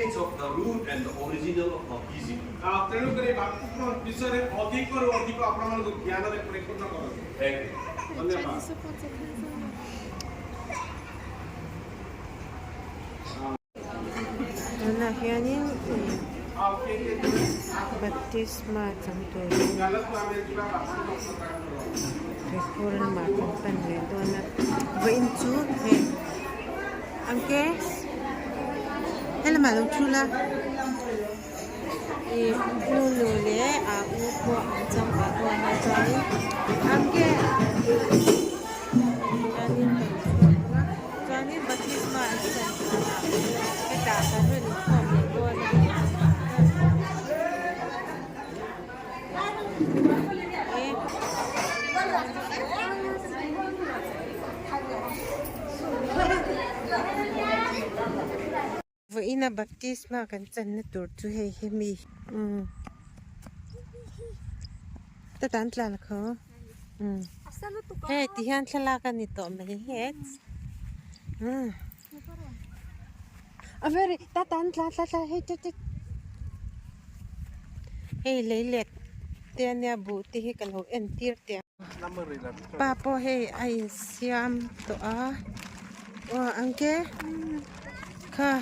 knowledge of the root and the original of Baptism. ଆଉ ତେଣୁକରି ବାପ୍ତିସ୍ମ ବିଷୟରେ ଅଧିକରୁ ଅଧିକ ଆପଣମାନଙ୍କୁ ଜ୍ଞାନରେ ପରିପୂର୍ଣ୍ଣ କରନ୍ତୁ। Thank you. ଧନ୍ୟବାଦ। Tunah hianin ih ଆଉ କିଏ କିଏ ଯିବେ? Baptisma chang turin ଚାଲନ୍ତୁ ଆମେ ଯିବା ବାପ୍ତିସ୍ମ ପ୍ରଦାନ କରିବା। Tuikhur lamah kan pan leh dawn a vawiin chu hei ang ke helamah lo thu la ih nu nu leh ah u pawh an chang pah dawn a chuanin ang ke chuanin kan chhuak ang a chuanin baptisma an chan danah hetah kan rawn inkhawm leh dawn a ni. Vawiina baptisma kan channa tur chu hei hi mi umm ta tan tlan kho umm hei ti hian thlalak a ni tawh mai het umm a very ta tan tla tla tla hei te te hei lei let te ania buh te hi ka lo entir teh ang. Pa pawh hei a insiam tawh a aw ang ke kha.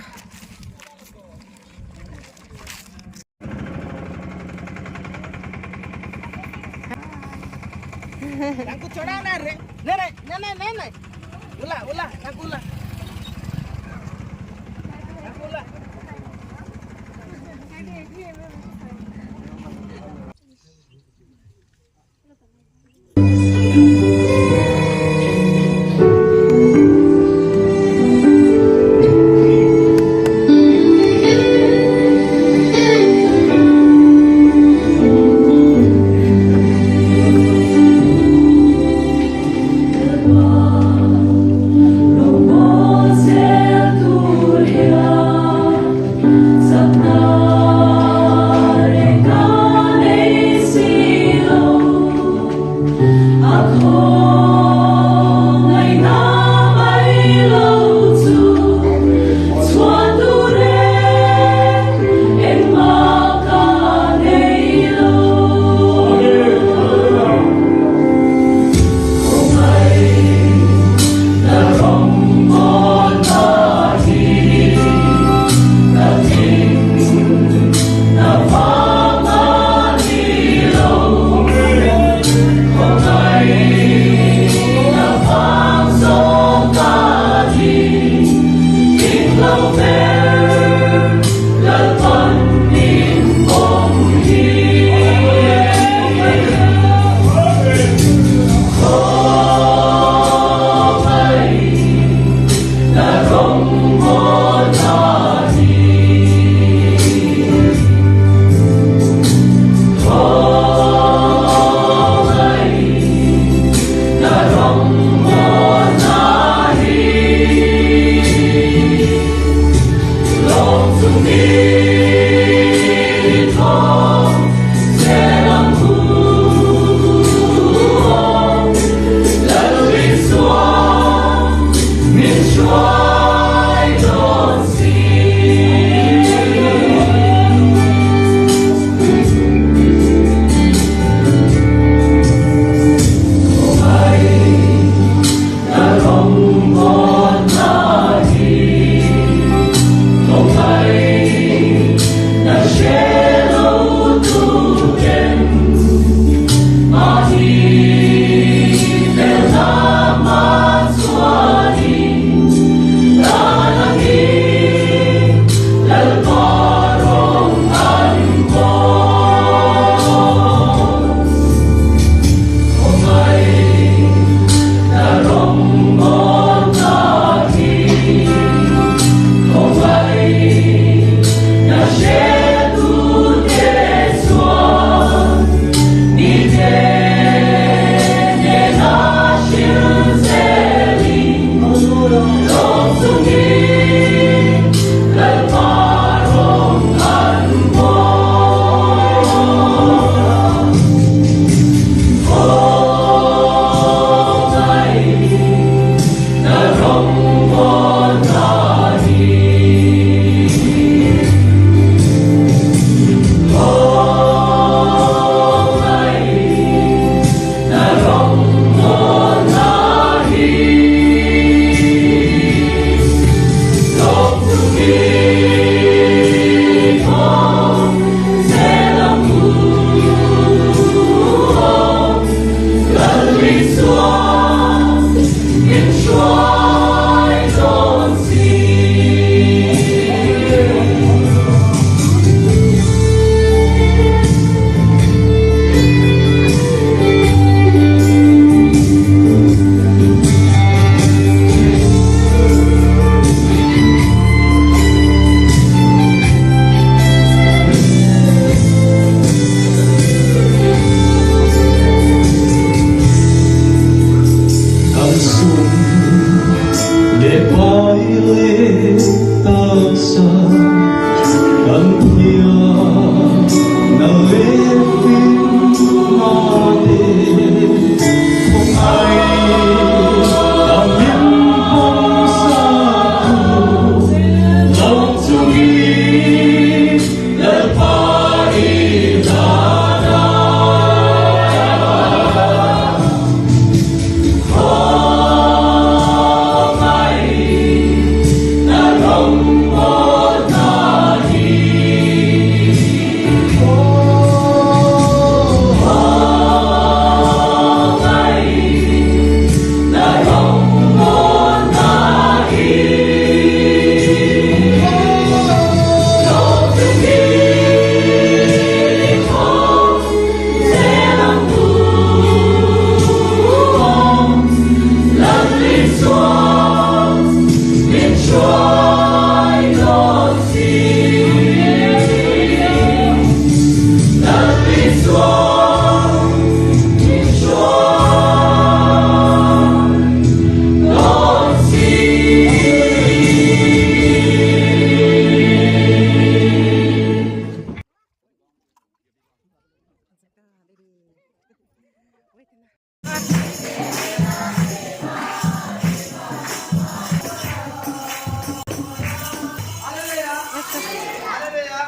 mek a.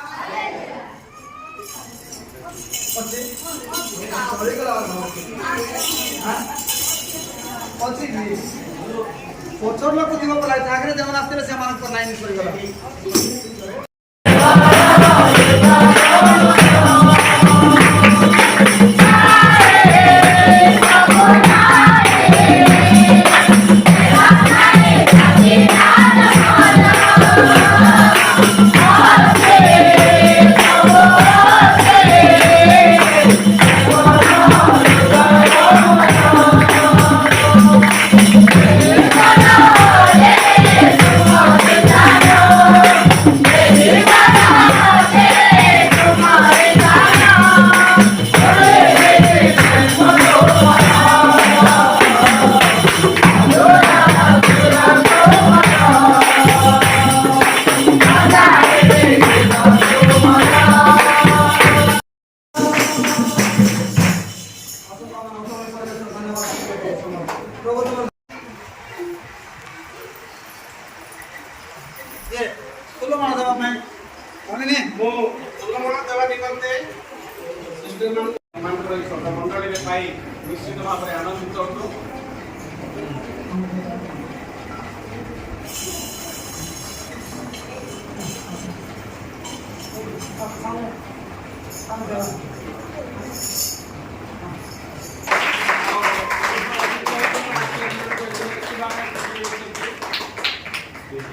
ନିଶ୍ଚିତ ଭାବରେ ଆନନ୍ଦିତ ଅଟୁ।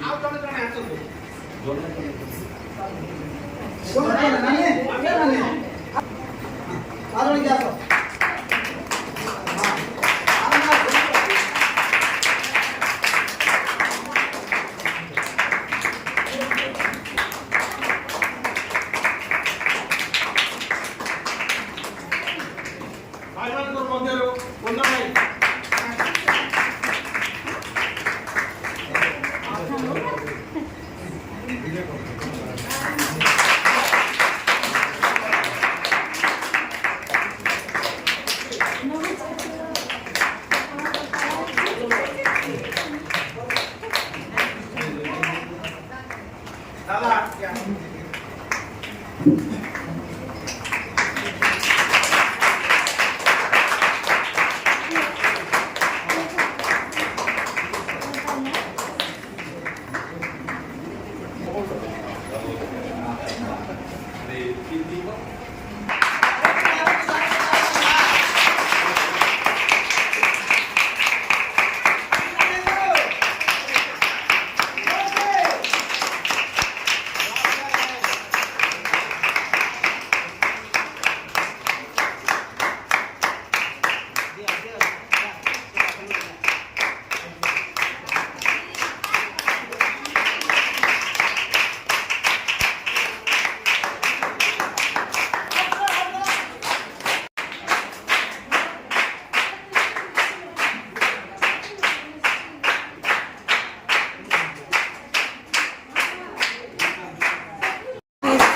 ଆଉ ଜଣେ ଜଣେ ଆସନ୍ତୁ। ଭାଇମାନଙ୍କ ମଧ୍ୟରୁ ପୂର୍ଣ୍ଣ ଭାଇ। ଦାଦା।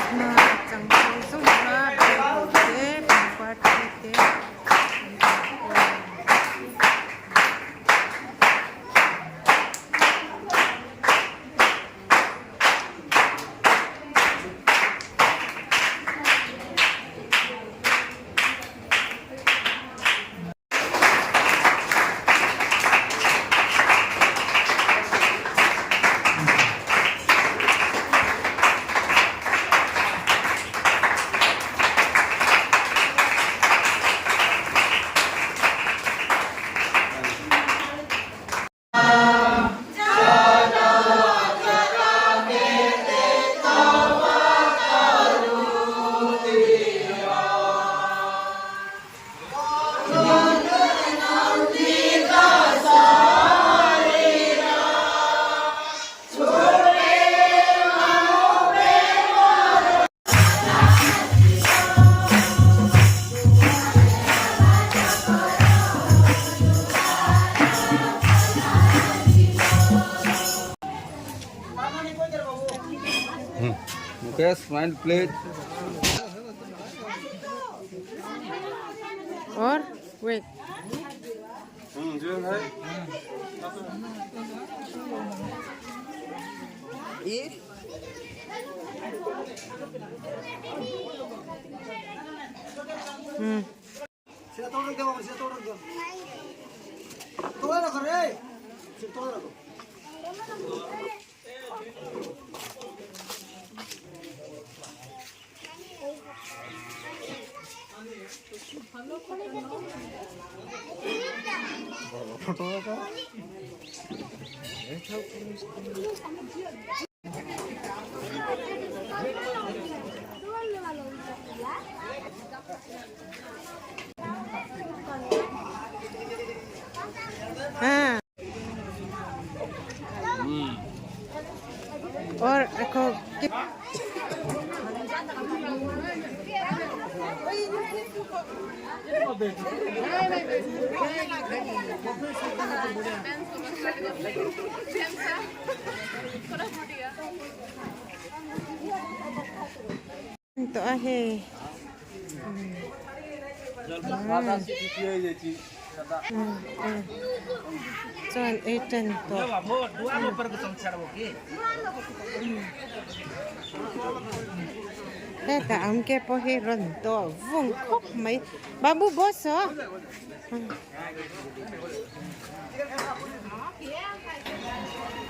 Christmas chang zawng zawng a buh te pangpar te te an dah khawm. Mukesh, smile please. Or wait. और ako to a hei chuan ei tan tawh hetah ang ke pawh hi rawn tawh vung khawp mai babu boss aw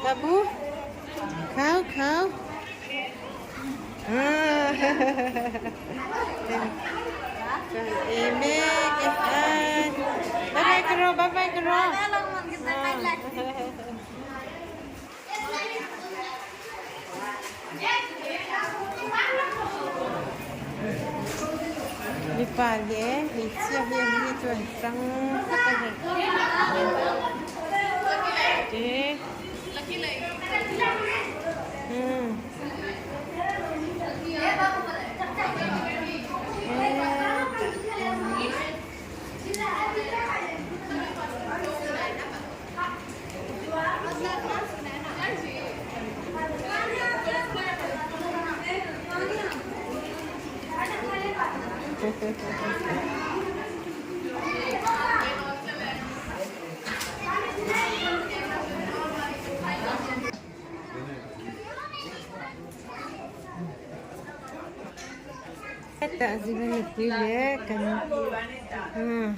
babu khau khau chuan ei mek e bye bye karo bye bye karo. Mipa leh hmeichhia hi an ni chu an hrang vek a ni te umm Hetah zira mipui leh kan umm.